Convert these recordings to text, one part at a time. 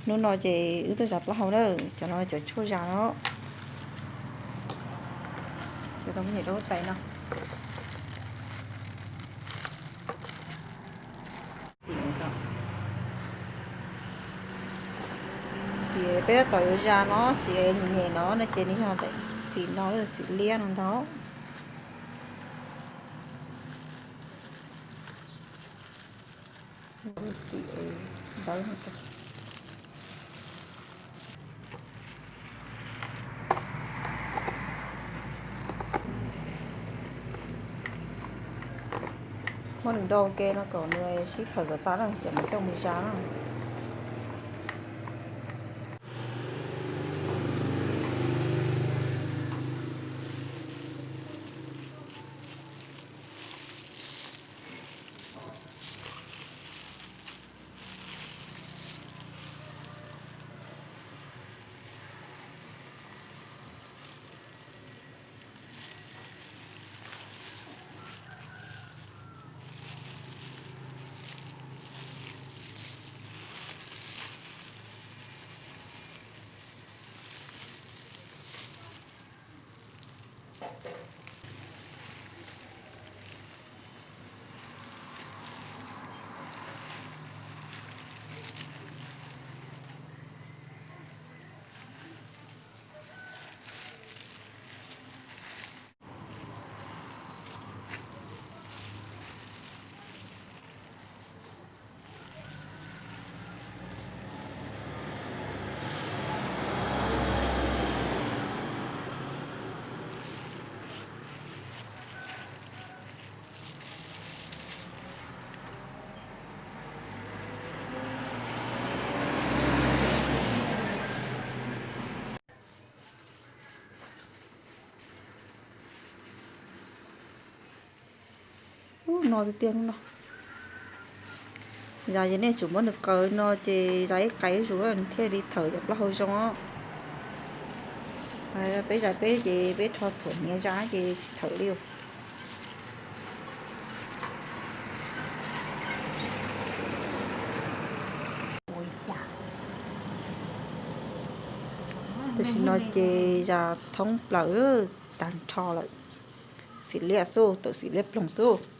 Hnub no ces wb tuaj zas plaub hau na, cov no cov tshuaj zas no. Cov tau me nyuam rau tais no. Xim peb tab tom yuav zas no, xim nyem nyem no no ces nws yog daim xim no, xim liab no ntag. Xim ntawd. Muab nws do ua ke no kom nws sib phawm kom tas na, ces mam coj mus zas na. Ub, no tiag tiag no. Zas ces nej tsum muab nws qaws no ces zas ib qais zuj zus nws thiaj li thawm cov plaub hau zoo. Peb zas peb ces peb rho txhuam hniav zas ces tsis thawm li. Tam sim no ces zas thoob plaws tag nrho lawm. Xim liab xwb, tawm xim liab ploog xwb.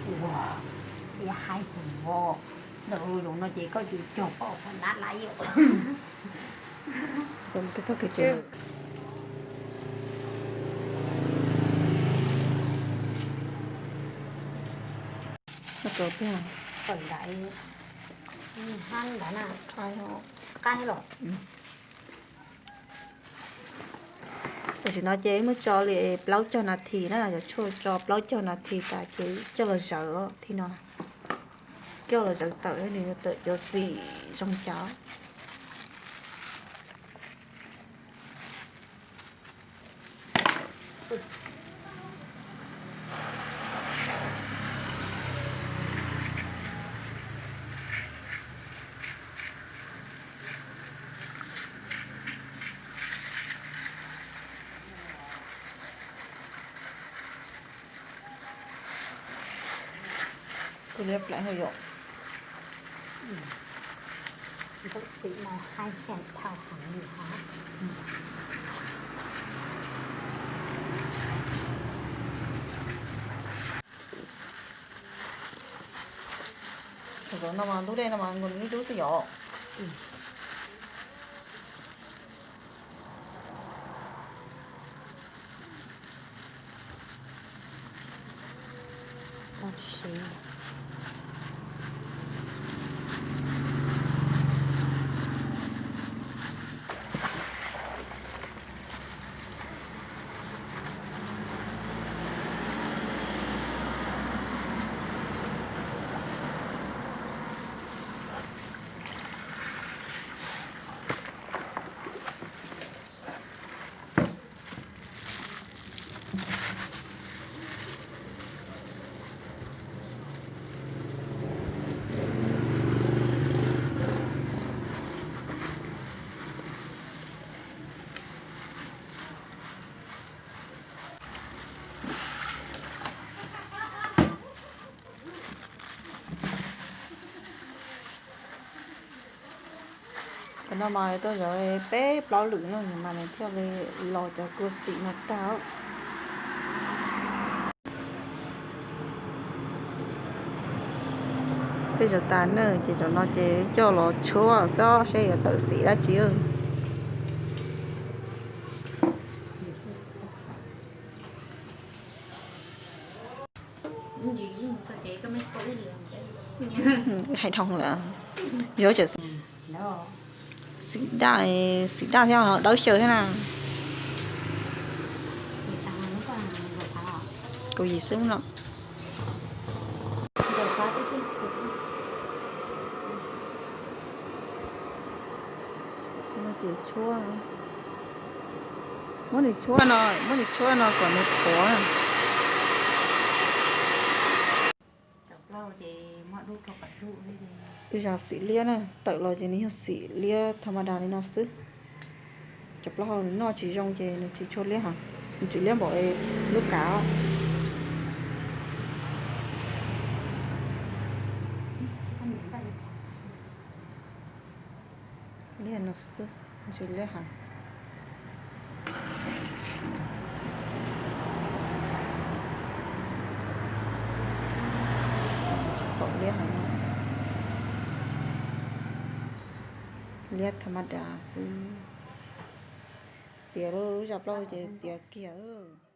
Ua, ib haib tus voj, ntawm lus no ces koj tsis cog pom qhov nab laiv. Qab los. Tam sim no ces muab tso li plaub caug nas this na, cov tshuaj tso plaub caug nas this tas ces coj los zawv thiab no. Coj los zawv tawm nws tawm cov xim zoo cas. Tus liab pleev hauj yom. Ntxim no haib heev dhau heev li hos. Tus no mas lub dej no mas nkaus nws dub dub xwb yom. No mas tuaj zov peb plaub lwm no mas nws thiaj li los cov kua xim no tag. Peb zov tas na ces cov no ces coj los tshuab xwb seb yuav tawm xim dab tsi. Hais dhau lawm. Yuav tsum xim daj, xim daj thiab dawb xyaw thiab na. Kaum yim xwb no. Muab nws tshuab no, muab nws tshuab no kom nws qhuav. Ib zag xim liab na, tawm los ces nws yog xim liab tha ma das li no xwb. Cov plaub hau nws noj tsis zoo ces nws tsis tshua liab heev, nws tsis liab npaum lub kav. Liab no xwb, tsis liab heev. Tsis pom liab heev, liab tha ma das xwb. Tiav lub zaj plaub ces tiav kiag lawm.